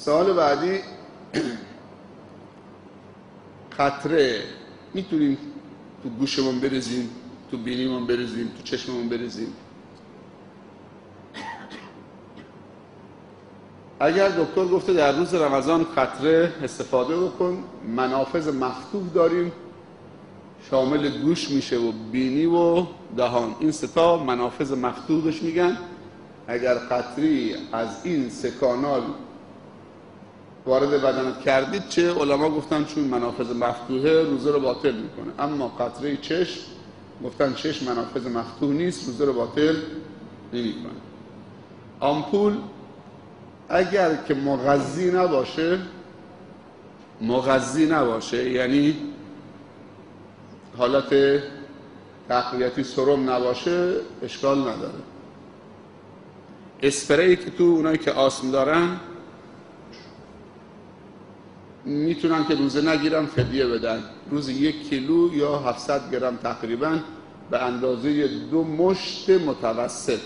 سوال بعدی، قطره میتونیم تو گوشمون بریزیم، تو بینیمون بریزیم، تو چشممون بریزیم؟ اگر دکتر گفته در روز رمضان قطره استفاده بکن، منافذ مفتوح داریم شامل گوش میشه و بینی و دهان، این سه تا منافذ مفتوح بهش میگن. اگر قطری از این سه کانال وارد بدنت کردید، چه علما گفتن چون منافذ مفتوحه روزه رو باطل میکنه، اما قطره چشم گفتن چشم منافذ مفتوح نیست، روزه رو باطل نمیکنه. آمپول اگر که مغذی نباشه، مغذی نباشه یعنی حالت تقویتی سرم نباشه، اشکال نداره. اسپری که تو اونایی که آسم دارن میتونن که روزه نگیرن فدیه بدن، روز 1 کیلو یا 700 گرم تقریبا به اندازه 2 مشت متوسط،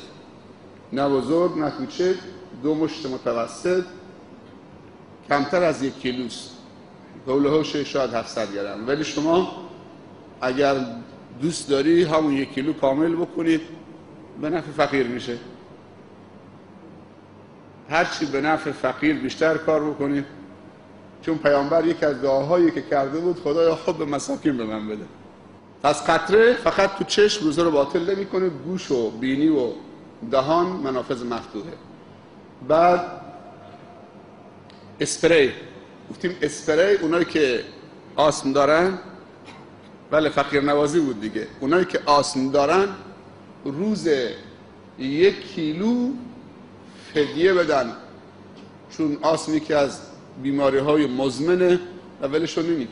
نه بزرگ نه کوچک، 2 مشت متوسط، کمتر از 1 کیلوست، حول شاید 700 گرم، ولی شما اگر دوست داری همون 1 کیلو کامل بکنید به نفع فقیر میشه. هرچی به نفع فقیر بیشتر کار بکنید، چون پیامبر یکی از دعاهایی که کرده بود خدایا حب مساکین به من بده. پس قطره فقط تو چشم روزه رو باطل نمیکنه، گوش و بینی و دهان منافذ مفتوحه. بعد اسپری، گفتیم اسپری اونایی که آسم دارن، بله فقیر نوازی بود دیگه، اونایی که آسم دارن روز 1 کیلو فدیه بدن، چون آسم یکی از بیماری های مزمنه و ولشو نمیکنه.